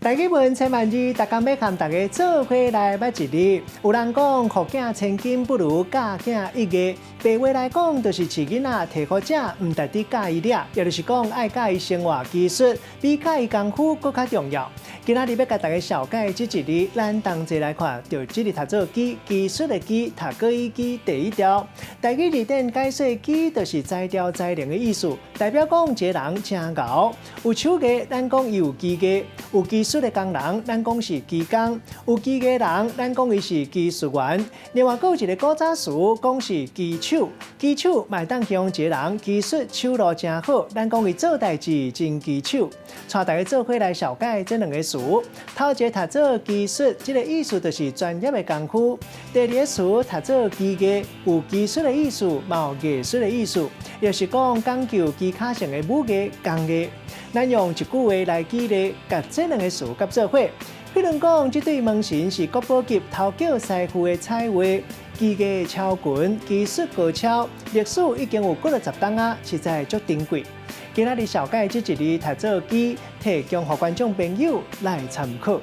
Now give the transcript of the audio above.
台語文千萬字，逐工欲和大家做伙來捌一字。有人講，予囝千金不如教囝一藝。白話來講，就是飼囡仔提予食，毋但止教伊掠，也就是講愛教伊生活技術，比教伊功夫閣較重要。今仔日欲共大家紹介這一字，咱同齊來看，著這字讀做技，技術的技，讀國語基第一條。台語字典解說技，就是才調才能的意思，代表講這個人誠𠢕。有手藝，咱講伊有技藝；有技術的工人，咱講是技工；有技藝人，咱講伊是技術員。另外，閣有一個古早詞，講是技手，技手嘛會當形容一個人技術手路誠好，咱講伊做代誌真技手。帶大家做伙來紹介這兩個詞。頭一個讀做技術，這個意思就是專業的功夫；第二個詞讀做技藝，有技術的意思，嘛有藝術的意思，也是講講究技巧性的武藝、工藝。咱用一句話來舉例，共這兩個詞佮做伙。比如講，這對門神是國寶級頭腳師傅的彩畫，技藝超群，技術高超，歷史已經有幾若十冬仔，實在足珍貴。今仔日紹介這一字讀做技，提供予觀眾朋友來參考。